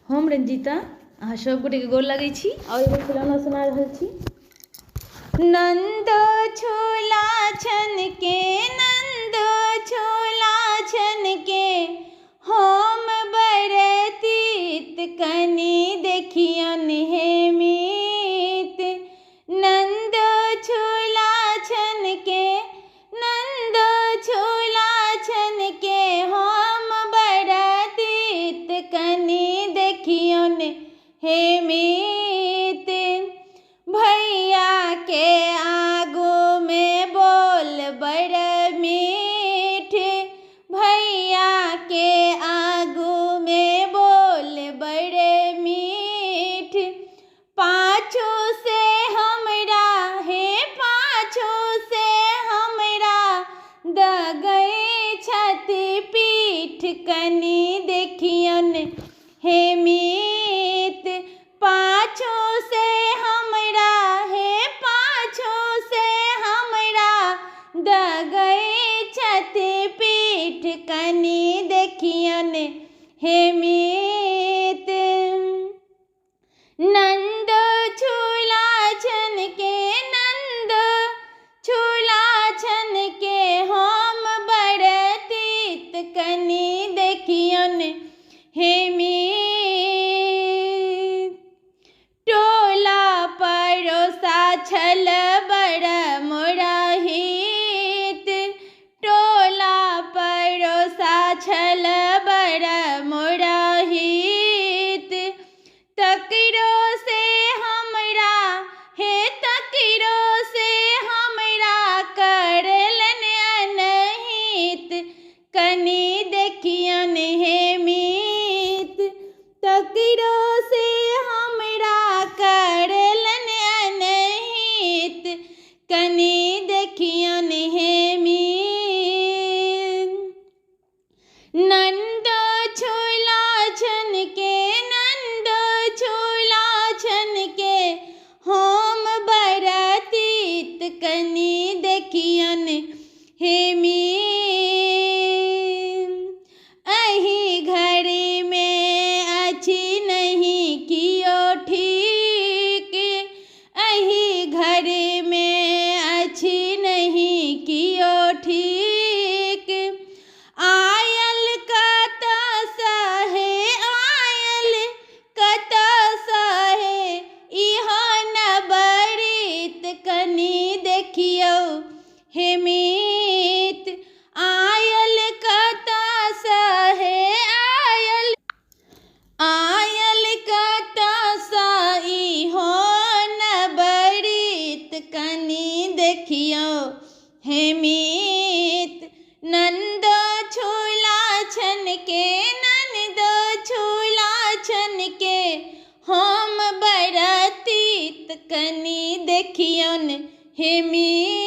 हम रंजीता अहाँ सब गोटेके गोर लगै छी आओर एगो खेलौना सुना रहल छी। नन्द झूला छनके, नन्द झूला छनके, हम बरतीत कनि देखियन हे मीत। नन्द झूला छनके, नन्द झूला छनके, हम बरतीत कनि देखियन हे मीत। भैया के आगू में बोल बड़ मीठ, भैया के आगू में बोल बड़ मीठ। पाछू से हमरा हे, पाछू से हमरा दगै छथि पीठ कनि देखियन हे मीत। पाछू से हमरा हे, पाछू से हमरा दगै छथि पीठ कनि देखियन हे मीत। नन्द झूला छनके, नन्द झूला छनके, हम बरतीत कनि देखियन हे मीत। टोला पड़ोसा छल बड़ मोरा हित, टोला पड़ोसा छल बड़ मोरा हित। तकरो से हमरा हे, तकरो से हमरा करलन अनहित कनि देखियन हे मीत। तकरो से हमरा करलन अनहित कनि देखियन हे मीत। नन्द झूला छनके, नन्द झूला छनके, हम बरतीत कनि देखियन हे मीत। एहि घड़ी में अछि नहि कियो ठीक, एहि घड़ी में अछि नहि कियो ठीक। आयल कतऽ हे, आयल कतऽ हे, इहो नबरीत कनि देखियौ हे मीत। आयल कतऽ हे, आयल आयल कतऽ इहो नबरीत कनि देखियौ हे मीत। नन्द झूला छनके, नन्द झूला छनके, हम बरतीत कनि देखियन हे मीत।